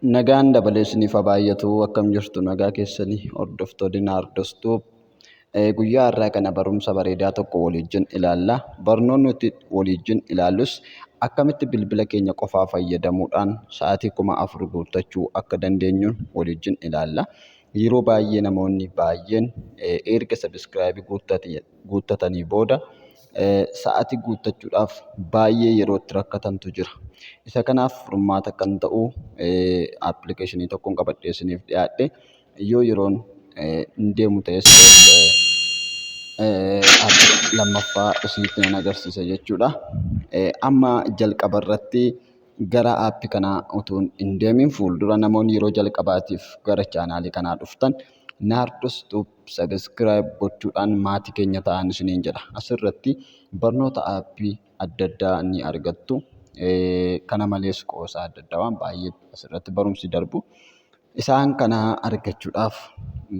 Nagaan dabalee isiniif haa baay'atu. Akkam jirtu? Nagaa keessanii, hordoftoonni Naardos Tube? Guyyaa har'aa kana barumsa bareedaa tokko waliijjin ilaalla. Barnoonni nuti waliijjin ilaallus akkamitti bilbila keenya qofaa fayyadamuudhaan sa'aatii 4000 guuttachuu akka dandeenyuun waliijjin ilaalla. Yeroo baay'ee namoonni baay'een erga subscribe guuttatanii booda sa'aatii guuttachuudhaaf baay'ee yeroo itti rakkatantu jira. Isa kanaaf furmaata kan ta'u appilikeeshinii tokkoon qabadhee isiniif dhiyaadhe. Yoo yeroon hin deemu ta'es lammaffaa isinitti nan agarsiisa jechuudha. Amma jalqaba irratti gara aappii kanaa utuu hin deemin fuuldura, namoonni yeroo jalqabaatiif gara chaanaalii kanaa dhuftan Naardos Tube subscribe gochuudhaan maatii keenya ta'an isiniin jedha. Asirratti barnoota aappii adda addaa ni argattu. Kana malees qoosaa adda addaa waan baay'ee asirratti barumsi darbu. Isaan kana argachuudhaaf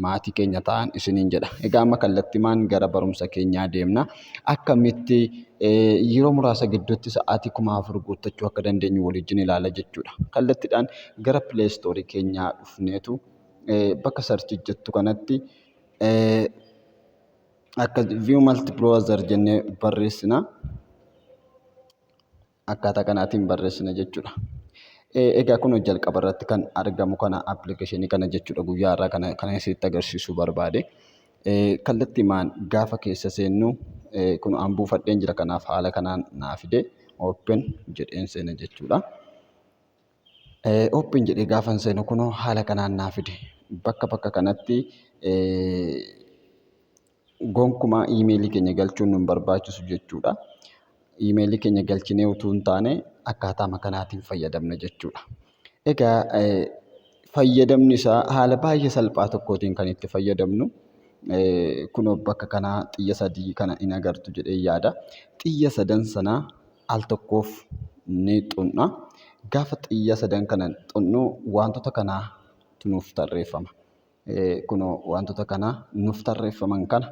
maatii keenya ta'an isiniin jedha. Egaa amma kallattimaan gara barumsa keenyaa deemna. Akkamitti yeroo muraasa gidduutti sa'aatii 4000 guuttachuu akka dandeenyu waliin ilaala jechuudha. Kallattiidhaan gara Play Store keenyaa dhufneetu bakka search jettu kanatti akka "view multi browser" jennee barreessina. Akkaataa kanaatiin barreessina jechuudha. Egaa kun jalqaba irratti kan argamu kana, appilikeeshinii kana jechuudha, guyyaa har'aa kana kan isinitti agarsiisuu barbaade. Kallattiimaan gaafa keessa seennu, kun an buufadheen jira, kanaaf haala kanaan naa fide, open jedheen seena jechuudha. Open jedhee gaafa seenu kunoo haala kanaan naa fide. Bakka kanatti gonkumaa iimeelii keenya galchuun nu hin barbaachisu jechuudha. Iimeelii keenya galchinee utuu hin taane akkaataama kanaatiin fayyadamna jechuudha. Egaa fayyadamni isaa haala baay'ee salphaa tokkootiin kan itti fayyadamnu, kunoo bakka kanaa xiyya sadii kana in agartu jedhee yaada. Xiyya sadan sanaa al tokkoof ni xunna. Gaafa xiyya sadan kana xunnu wantoota kanaatu nuuf tarreeffama. Kunoo wantoota kana nuuf tarreeffaman kana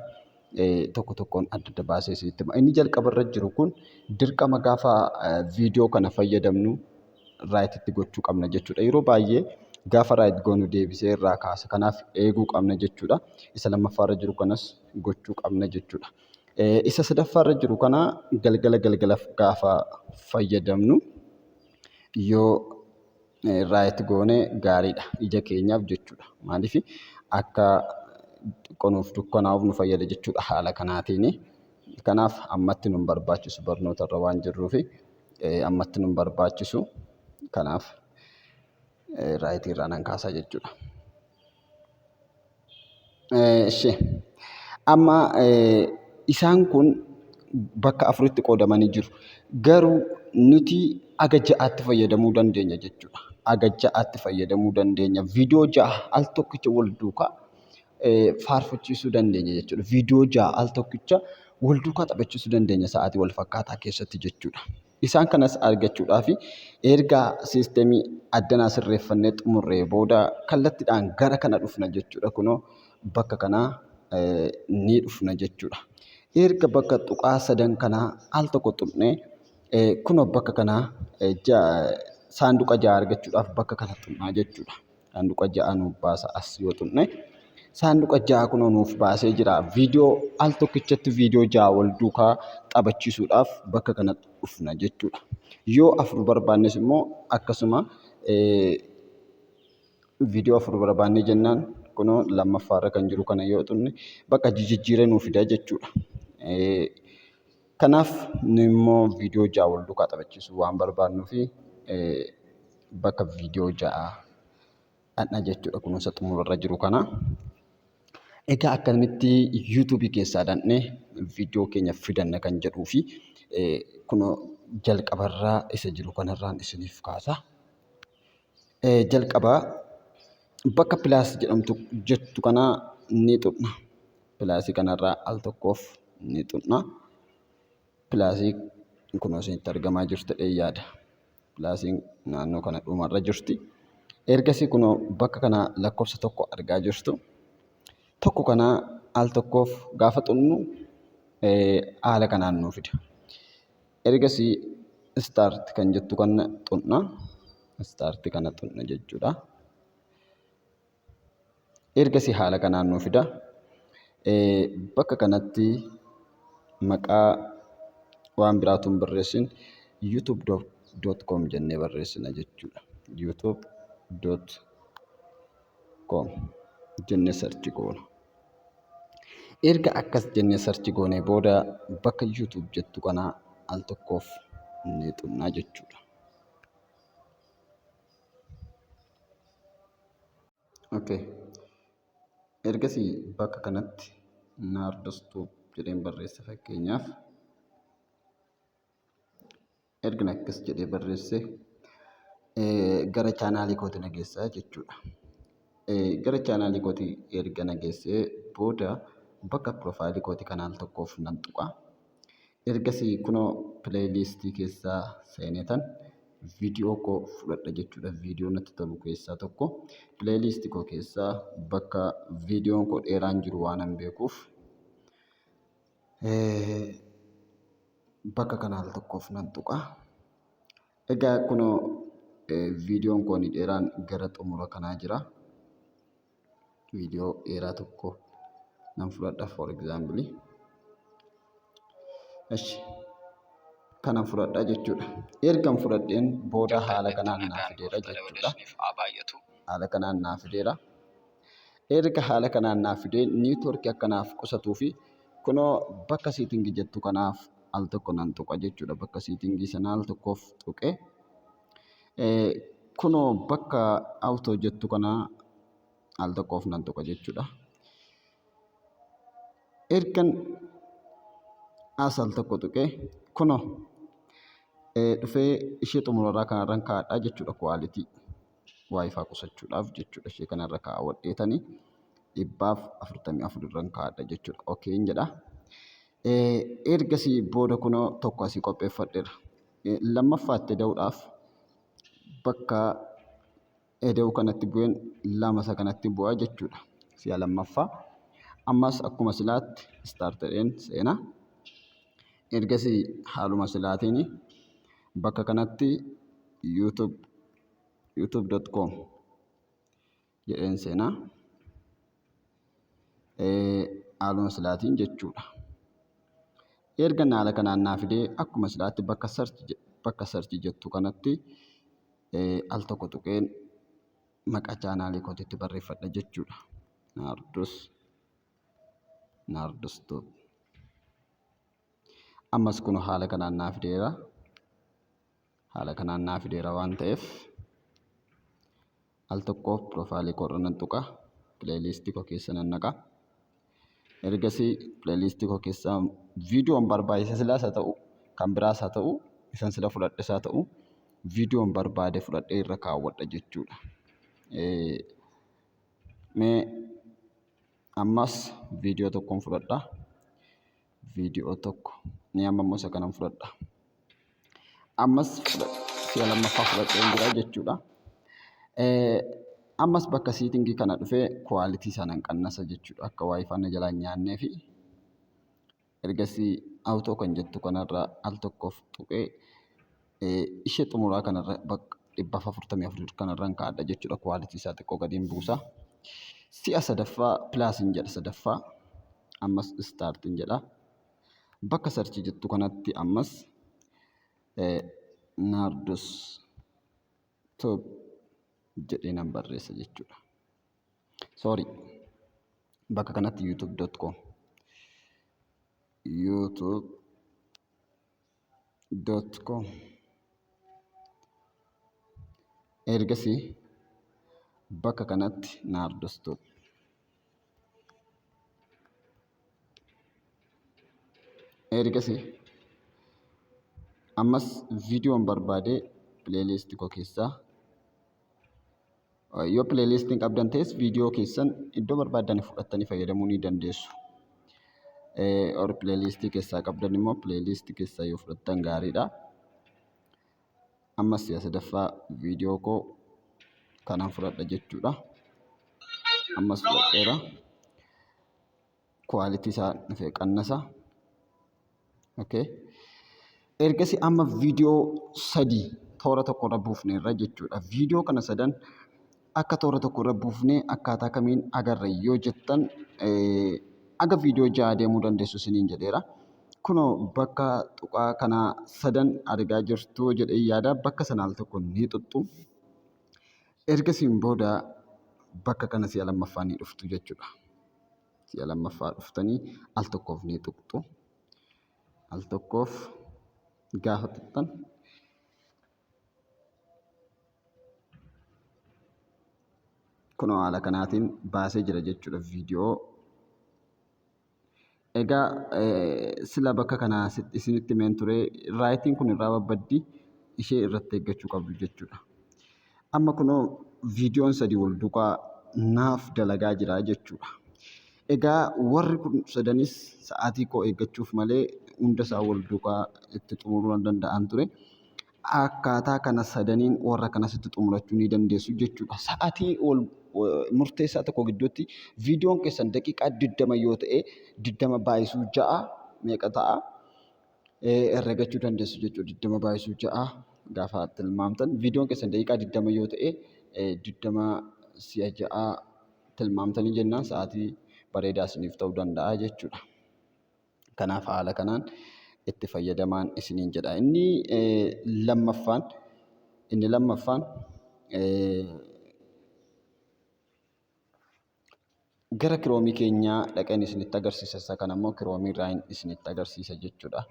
tokko tokkoon adda adda baasee isinitti hima. Inni jalqaba irra jiru kun dirqama gaafa viidiyoo kana fayyadamnu rightitti gochuu qabna jechuudha. Yeroo baay'ee gaafa right goonu deebisee irraa kaasa. Kanaaf eeguu qabna jechuudha. Isa lammaffaa irra jiru kanas gochuu qabna jechuudha. Isa sadaffaa irra jiru kana galgala galgala gaafa fayyadamnu yoo right goone gaariidha ija keenyaaf jechuudha. Maaliif, akka xiqqoo dukkanaa'uuf nu fayyada jechuudha haala kanaatiin. Kanaaf ammatti nu barbaachisu, barnoota irra waan jirruufi ammatti nu barbaachisu. Kanaaf rightii irraa nan kaasaa jechuudha. Ishee amma isaan kun bakka afuritti qoodamanii jiru. Garuu nuti aga ja'aatti fayyadamuu dandeenya jechuudha. Aga ja'aatti fayyadamuu dandeenya. Viidiyoo 6 al tokkicha wal duukaa faarfachiisuu dandeenya jechuudha. Viidiyoo 6 al tokkicha wal duukaa taphachiisuu dandeenya sa'aatii wal fakkaataa keessatti jechuudha. Isaan kanas argachuudhaaf erga siistemii addanaa sirreeffannee xumurree booda kallattiidhaan gara kana dhufna jechuudha. Kunoo bakka kanaa ni dhufna jechuudha. Erga bakka tuqaa sadan kanaa al tokko tuqnee, kunoo bakka kanaa saanduqa 6 argachuudhaaf bakka kana tuqnaa jechuudha. Saanduqa 6 nuuf baasa as yoo tuqne. Saanduqa 6 kunoo nuuf baasee jira. Viidiyoo al tokkichatti viidiyoo 6 wal duukaa taphachiisuudhaaf bakka kana dhufna jechuudha. Yoo afur barbaannes immoo akkasuma, viidiyoo afur barbaannee jennaan kunoo lammaffaarra kan jiru kana yoo tuqne bakka jijjiiree nuuf fida jechuudha. Kanaaf nu immoo viidiyoo 6 wal duukaa taphachiisuu waan barbaannuufi bakka viidiyoo 6 dhaqna jechuudha, kunuunsa xumurarra jiru kana. Egaa akkamitti YouTubeii keessaa dhaqnee viidiyoo keenya fidanna kan jedhuu fi kunoo jalqabarraa isa jiru kanarraan isiniif kaasa. Jalqabaa bakka plus jedhamtu jettu kana ni tuqna. Plusii kanarraa al tokkoof ni tuqna. Plusii kunoo isinitti argamaa jirti jedhee yaada. Plusiin naannoo kana dhumarra jirti. Ergasii kunoo bakka kana lakkoofsa 1 argaa jirtu. Tokko kana al tokkoof gaafa tuqnu haala kanaan nuu fida. Ergasii start kan jettu kana tuqna. Start kana tuqna jechuudha. Ergasii haala kanaan nuu fida. Bakka kanatti maqaa waan biraa utuu hin barreessin youtube.com jennee barreessina jechuudha. youtube.com jennee search goona. Erga akkas jennee search goonee booda bakka YouTube jettu kana al tokkoof ni tuqnaa jechuudha. Okay. Ergasii bakka kanatti Naardos Tube jedheen barreessa fakkeenyaaf. Ergan akkas jedhee barreesse gara chaanaalii kooti na geessa jechuudha. Gara chaanaalii kooti erga na geessee booda bakka piroofaayilii kooti kana al tokkoof nan tuqa. Ergasii kunoo pileeyiliistii keessaa seeneetan viidiyoo koo fudhadha jechuudha. Viidiyoo natti tolu keessaa tokko pileeyiliistii koo keessaa bakka viidiyoon koo dheeraan jiru waanan beekuuf bakka kana al tokkoof nan tuqa. Egaa kunoo viidiyoon koo inni dheeraan gara xumura kanaa jira. Viidiyoo dheeraa tokko nan fudhadha for example. Eshi kanan fudhadha jechuudha. Ergan fudhadheen booda haala kanaan naa fideera jechuudha. Haala kanaan naa fideera. Erga haala kanaan naa fidee niitworkii akka naaf qusatuu fi kunoo bakka siitingii jettu kanaaf al tokko nan tuqa jechuudha. Bakka siitingii sana al tokkoof tuqee kunoo bakka awutoo jettu kana al tokkoof nan tuqa jechuudha. Ergan as al tokko tuqee kunoo dhufee ishee xumurarraa kanarran kaa'adha jechuudha kuwaalitii. Wi-Fi qusachuudhaaf jechuudha. Ishee kanarra kaawwadheetanii 144 irran kaa'adha jechuudha. Okeen jedha. Ergasii booda kunoo tokko asii qopheeffadheera. Lammaffaatti eda'uudhaaf bakka eda'uu kanatti bu'een lama isa kanatti bu'aa jechuudha. Si'a lammaffaa. Ammas akkuma silaatti start jedheen seena. Ergasii haaluma silaatiin bakka kanatti YouTube youtube.com jedheen seenaa. Haaluma silaatiin jechuudha. Erga haala kanaan naa fidee akkuma silaatti bakka search jettu kanatti al tokko tuqeen maqaa chaanaalii kootiitti barreeffadha jechuudha. Naardos Tube. Ammas kun haala kanaan naa fideera. Haala kanaan naa fideera waan ta'eef al tokkoof piroofaayilii koo irra nan tuqa. Pileeyiliistii koo keessa nan naqa. Ergasii pileeyiliistii koo keessaa viidiyoon barbaachisa silaas haa ta'u kan biraas haa ta'u isan sila fudhadhes haa ta'u viidiyoon barbaade fudhadhee irra kaawwadha jechuudha. Mee ammas viidiyoo tokkoon fudhadha. Viidiyoo tokko ni amma immoo isa kanan fudhadha. Ammas si'a lammaffaa fudhadheen jira jechuudha. Ammas bakka siitingii kana dhufee kuwaalitii isaa nan qannasa jechuudha. Akka waayifaan na jalaa hin nyaannee fi ergasii awutoo kan jettu kanarra al tokkoof tuqee ishee xumuraa kanarra bakka 144 kanarran kaa'adha jechuudha. Kuwaalitii isaa xiqqoo gadiin buusa. Si'a sadaffaa pilaasiin jedha sadaffaa. Ammas istaartiin jedha. Bakka sarchii jettu kanatti ammas Naardos Tube jedhee nan barreessa jechuudha. Sorry. Bakka kanatti youtube.com youtube.com ergasii bakka kanatti Naardos Tube. Ergasii ammas viidiyoon barbaade pileeyiliistii koo keessaa yoo pileeyiliistii hin qabdan ta'es viidiyoo keessan iddoo barbaaddan fudhattanii fayyadamuu ni dandeessu. Or pileeyiliistii keessaa qabdan immoo pileeyiliistii keessaa yoo fudhattan gaariidha. Ammas si'a sadaffaa viidiyoo koo kanan fudhadha jechuudha. Ammas fudhadheera. Kuwaalitii isaa dhufee qannasa. Okay. Ergasii amma viidiyoo sadii toora tokkorra buufneerra jechuudha. Viidiyoo kana sadan akka toora tokkorra buufnee akkaataa kamiin agarra yoo jettan, aga viidiyoo 6 deemuu dandeessu isiniin jedheera. Kunoo bakka tuqaa kana sadan argaa jirtu jedhee yaada. Bakka sana al tokko ni xuxxu. Ergasiin booda bakka kana si'a lammaffaa ni dhuftu jechuudha. Si'a lammaffaa dhuftanii al tokkoof ni tuqxu. Al tokkoof gaafa tuqxan kunoo haala kanaatiin baasee jira jechuudha viidiyoo. Egaa sila bakka kana isinitti himeen ture, raayitiin kun irraa babbaddi, ishee irratti eeggachuu qabdu jechuudha. Amma kunoo viidiyoon 3 wal duukaa naaf dalagaa jira jechuudha. Egaa warri kun sadanis sa'aatii koo eeggachuuf malee hunda isaa wal duukaa itti xumuruu nan danda'an ture. Akkaataa kana sadaniin warra kanas itti xumurachuu ni dandeessu jechuudha. Sa'aatii wal murteessaa tokko gidduutti viidiyoon keessan daqiiqaa 20 yoo ta'e, 20 baay'isuu 6 meeqa ta'a? Herregachuu dandeessu jechuudha. 20 baay'isuu 6 gaafa tilmaamtan, viidiyoon keessan daqiiqaa 20 yoo ta'e, 20 si'a 6 tilmaamtanii jennaan sa'aatii bareedaa isiniif ta'uu danda'a jechuudha. Kanaaf haala kanaan itti fayyadamaan isiniin jedha. Inni lammaffaan gara Kiroomii keenyaa dhaqeen isinitti agarsiisa. Isa kana immoo Kiroomii irraa isinitti agarsiisa jechuudha.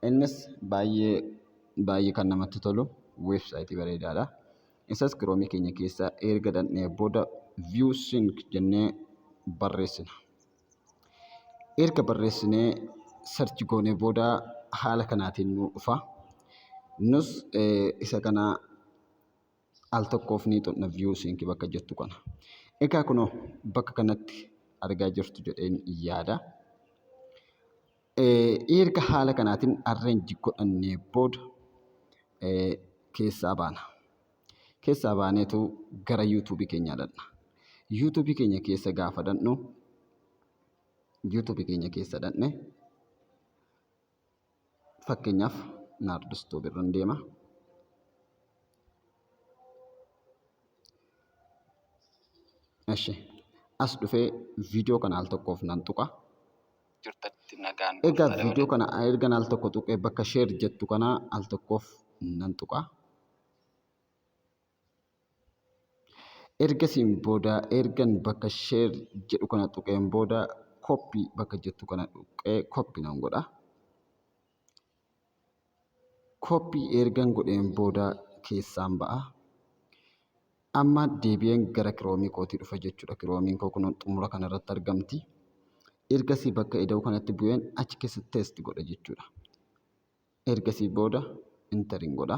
Innis baay'ee baay'ee kan namatti tolu weebsaayitii bareedaadha. Isas Kiroomii keenya keessa erga dhaqnee booda View Sync jennee barreessina. Erga barreessinee search goonee booda haala kanaatiin nu dhufa. Nus isa kana al tokkoof ni tuqna, View Sync bakka jettu kana. Egaa kunoo bakka kanatti argaa jirtu jedheen yaada. Erga haala kanaatiin arrange godhannee booda keessaa baana. Keessaa baaneetu gara yuutuubii keenyaa dhaqna. Yuutuubii keenya keessa gaafa dhaqnu, yuutuubii keenya keessa dhaqne, fakkeenyaaf Naardus Tuub irran deema. Eshi, as dhufee viidiyoo kana al tokkoof nan tuqa. Jirtanitti nagaan Egaa gooftaa viidiyoo dabalee. kana ergan al tokko tuqee, bakka share jettu kana al tokkoof nan tuqa. Ergasiin booda, ergan bakka share jedhu kana tuqeen booda, copy bakka jettu kana tuqee copy nan godha. Copy ergan godheen booda keessaan ba'a. Amma deebi'een gara Kiroomii kootii dhufa jechuudha. Kiroomiin koo kun xumura kanarratti argamti. Ergasii bakka ida'uu kanatti bu'een achi keessatti paste godha jechuudha. Ergasii booda enterin godha.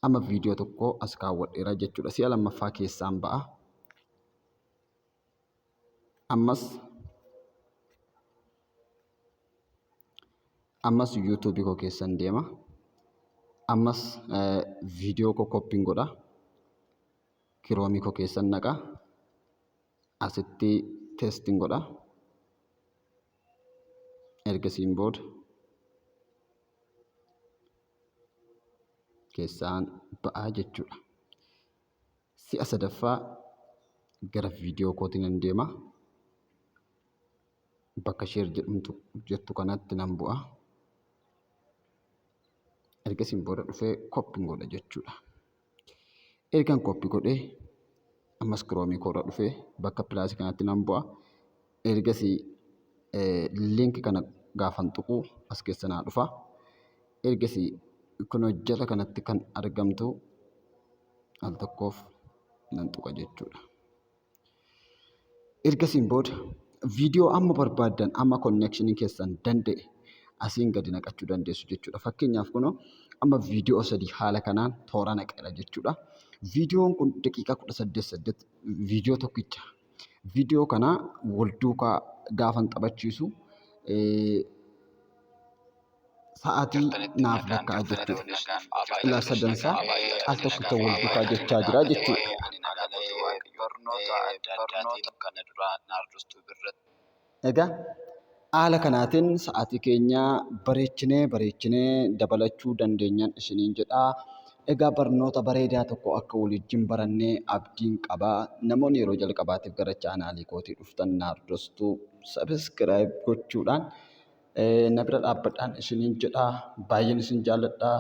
Amma viidiyoo tokko as kaawwadheera jechuudha. Si'a lammaffaa keessaan ba'a. Ammas yuutuubii koo keessan deema. Ammas viidiyoo koo copyn godha. Kiroomii koo keessan naqa. Asitti pasten godha. Ergasiin booda keessaan ba'aa jechuudha. Si'a sadaffaa gara viidiyoo kootiin nan deema. Bakka share jedhamtu jettu kanatti nan bu'a. Ergasiin booda dhufee copyn godha jechuudha. Ergan copy godhee, ammas Kiroomii koorra dhufee bakka plusii kanatti nan bu'a. Ergasii link kana gaafan tuqu as keessa naa dhufa. Ergasii kunoo jala kanatti kan argamtu al tokkoof nan tuqa jechuudha. Ergasiin booda viidiyoo amma barbaaddan, amma connectionii keessan danda'e, asiin gadi naqachuu dandeessu jechuudha. Fakkeenyaaf kunoo amma viidiyoo 3 haala kanaan toora naqeera jechuudha. Viidiyoon kun daqiiqaa 18 8 viidiyoo tokkicha. Viidiyoo kana wal duukaa gaafan taphachiisu sa'aatii Jirtanitti naaf nagaan lakkaa'a gooftaa jechuudha. dabalee. Ilaa sadansaa al tokkicha wal duukaa jechaa jira jechuudha. Ani nagaa barnoota adda addaatiin kana dura Naardus Tuub irratti. Egaa haala kanaatiin sa'aatii keenya bareechinee bareechinee dabalachuu dandeenyan isiniin jedha. Egaa barnoota bareedaa tokko akka waliin barannee abdiin qaba. Namoonni yeroo jalqabaatiif gara chaanaalii kootii dhuftan Naardos Tube subscribe gochuudhaan na bira dhaabbadhaan isiniin jedha. Baay'een isin jaalladha.